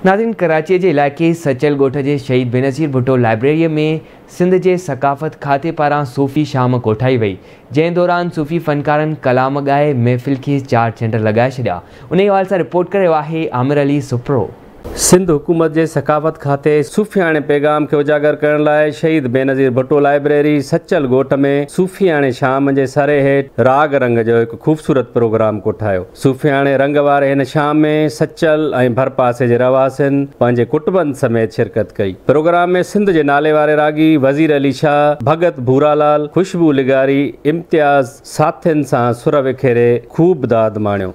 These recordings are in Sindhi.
ناظرين، ڪراچيء جي علائقي سچل ڳوٺ جي شهيد بينظير ڀٽو لائبريريء ۾ سنڌ جي ثقافت کاتي پاران صوفي شام ڪوٺائي وئي، جنهن دوران صوفي فنڪارن ڪلام ڳائي محفل کي چار چنڊ لڳائي ڇڏيا. انهيء حوالي سان رپورٽ ڪري رهيو آهي عامر علي سپرو. سنڌ حڪومت جي ثقافت کاتي صوفياڻي پيغام کي اجاگر ڪرڻ لاء شهيد بينظير ڀٽو لائبريري سچل ڳوٺ ۾ صوفياڻي شام جي سري هيٺ راڳ رنگ جو هڪ خوبصورت پروگرام ڪوٺايو. صوفياڻي رنگ واري هن شام ۾ سچل ۽ ڀرپاسي جي رهواسين پنهنجي ڪٽنبن سميت شرڪت ڪئي. پروگرام ۾ سنڌ جي نالي واري راڳي وزير علي شاهه، ڀڳت ڀورالال، خوشبو لغاري، امتياز ساٿين سان سر وکيري خوب داد ماڻيو.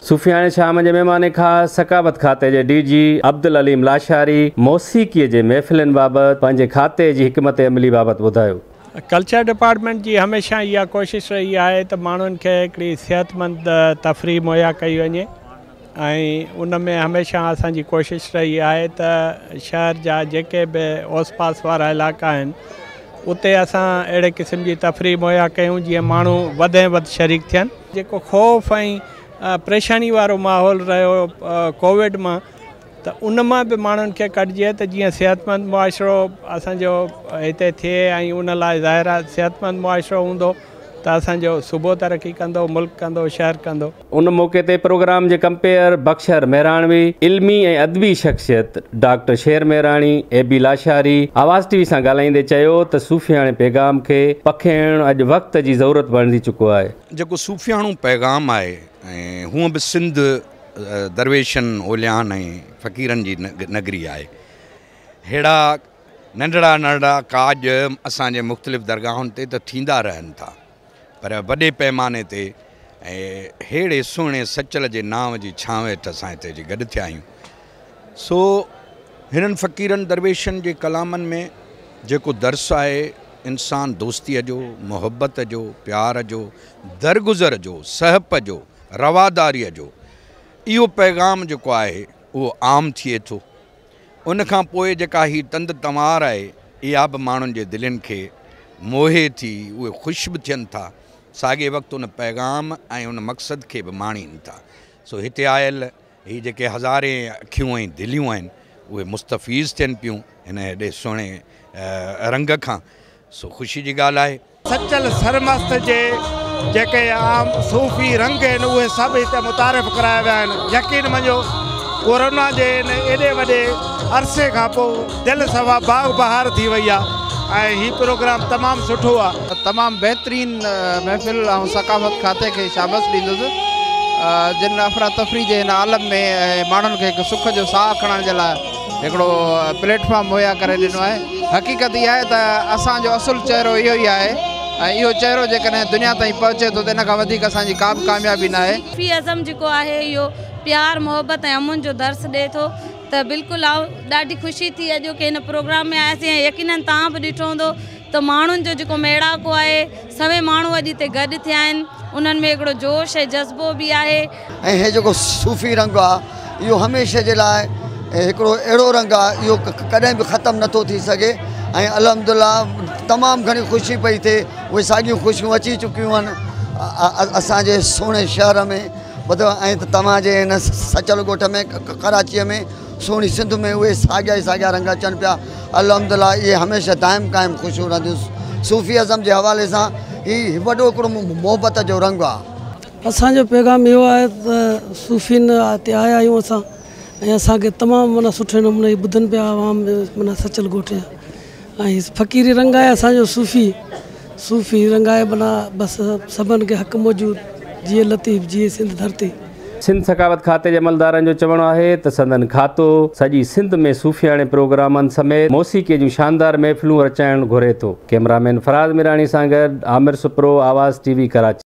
صوفياڻي شام جي مهمان خاص ثقافت کاتي جي ڊي جي عبدالعليم لاشاري موسيقي جي محفلن بابت پنهنجي کاتي جي حڪمت عملي بابت ٻڌايو. ڪلچر ڊپارٽمينٽ جي هميشه اها ڪوشش رهي آهي ته ماڻهن کي هڪڙي صحتمند تفريح مهيا ڪئي وڃي ۽ ان ۾ هميشه اسان جي ڪوشش رهي آهي ته شهر جا جيڪي به اوس پاس وارا علائقا آهن، اتي اسان اهڙي قسم جي تفريح مهيا ڪيون، جيئن ماڻهو وڌ ۾ وڌ شريڪ ٿين. جيڪو خوف ۽ پريشاني وارو ماحول رهيو ڪووڊ مان، ته ان مان به ماڻهن کي ڪڍجي ته جيئن صحتمند معاشرو اسان جو هتي ٿئي، ۽ ان لاء ظاهر آهي صحتمند معاشرو هوندو ته اسان جو صوبو ترقي ڪندو، ملڪ ڪندو، شهر ڪندو. ان موقعي تي پروگرام جي ڪمپيئر بخشر مهراڻوي، علمي ۽ ادبي شخصيت ڊاڪٽر شير مهراڻي، اي بي لاشاري آواز ٽي وي سان ڳالهائيندي چيو ته صوفياڻي پيغام کي پکيڙڻ اڄ وقت جي ضرورت بڻجي چڪو آهي. جيڪو صوفياڻو پيغام آهي، ۽ هونء به سنڌ درويشن، اوليائن ۽ فقيرن جي نگري آهي. ههڙا ننڍڙا ننڍڙا ڪاڄ اسان جي مختلف درگاهن تي ته ٿيندا رهن ٿا، پر وڏي پيماني تي ۽ ههڙي سهڻي سچل جي نانء جي ڇانو هيٺ اسان هتي اچي گڏ ٿيا آهيون. سو هنن فقيرن درويشن جي ڪلامن ۾ جيڪو درس آهي انسان دوستيء جو، محبت جو، پيار جو، درگذر جو، سهپ جو، رواداريء جو، اهو پيغام جيڪو آهي اهو عام ٿئي ٿو. ان کان پوء جيڪا هي تند تنوار آهي، اها به ماڻهن جي دلين کي موهي ٿي، اهي خوش به ٿين ٿا، ساڳئي وقت ان پيغام ۽ ان مقصد کي به ماڻين ٿا. سو هتي آيل هي جيڪي هزارين اکيون ۽ دليون آهن، اهي مستفيض ٿين پيون هن هيڏي سهڻي رنگ کان. سو خوشي جي ڳالهه آهي. سچل سرمست جي جيڪي عام صوفي رنگ آهن، اهي سڀ هتي متعارف ڪرايا ويا آهن. يقين مڃو، ڪورونا جي ان ايڏي وڏي عرصي کان پوء دل صفا باغ بهار ٿي وئي آهي، ۽ هي پروگرام تمام سٺو آهي. تمام بهترين محفل. آئون ثقافت کاتي کي شابس ڏيندس، جن افراتفري جي هن عالم ۾ ماڻهن کي هڪ سک جو ساهه کڻڻ جي لاء هڪڙو پليٽ فارم مهيا ڪري ڏنو آهي. حقيقت اها آهي ته اسان جو اصل چهرو اهو ئي آهي، ۽ اهو چهرو جيڪڏهن دنيا تائين پهچي ٿو ته ان کان وڌيڪ اسان جي ڪا به ڪاميابي نه آهي. صوفي ازم جيڪو آهي، اهو پيار، محبت ۽ امن جو درس ڏئي ٿو، ته بلڪل آئون ڏاڍي خوشي ٿي اڄ ڪي هن پروگرام ۾ آياسين، ۽ يقينن توهان به ڏٺو هوندو ته ماڻهن جو جيڪو ميڙاڪو آهي، سوين ماڻهو اڄ هتي گڏ ٿيا آهن، انهن ۾ هڪڙو جوش ۽ جذبو به آهي. ۽ هي جيڪو صوفي رنگ آ، اهو هميشه جي لاء هڪڙو اهڙو رنگ آ، اهو ڪڏهن به ختم نٿو ٿي سگهي، ۽ الحمدلله تمام گهڻي خوشي پئي ٿئي. اهي ساڳيون خوشيون اچي چڪيون آهن اسان جي سهڻي شهر ۾ ٻڌو، ۽ توهان جي هن سچل ڳوٺ ۾ ڪراچيء ۾ سهڻي سنڌ ۾ اهي ساڳيا ئي ساڳيا رنگ اچن پيا. الحمدلله اهي هميشه دائم قائم خوشيون رهنديون. صوفي ازم جي حوالي سان هي وڏو هڪڙو محبت جو رنگ آ. اسان جو پيغام اهو آهي ته صوفين تي آيا آهيون اسان، ۽ اسان کي تمام معنيٰ سٺي نموني ٻڌن پيا عوام، معنيٰ سچل ڳوٺ جا، ۽ فقيري رنگ آهي اسان جو، صوفي رنگ آهي، معنيٰ بس سڀن کي حق موجود. جيئي لطيف، جيئي سنڌ ڌرتي. سنڌ ثقافت کاتي جي عملدارن جو چوڻ آهي ته سندن کاتو سڄي سنڌ ۾ صوفياڻي پروگرامن سميت موسيقي جون شاندار محفلون رچائڻ گهري ٿو. ڪئميرامين فراز ميراڻي سان گڏ عامر سپرو، آواز ٽي وي، ڪراچي.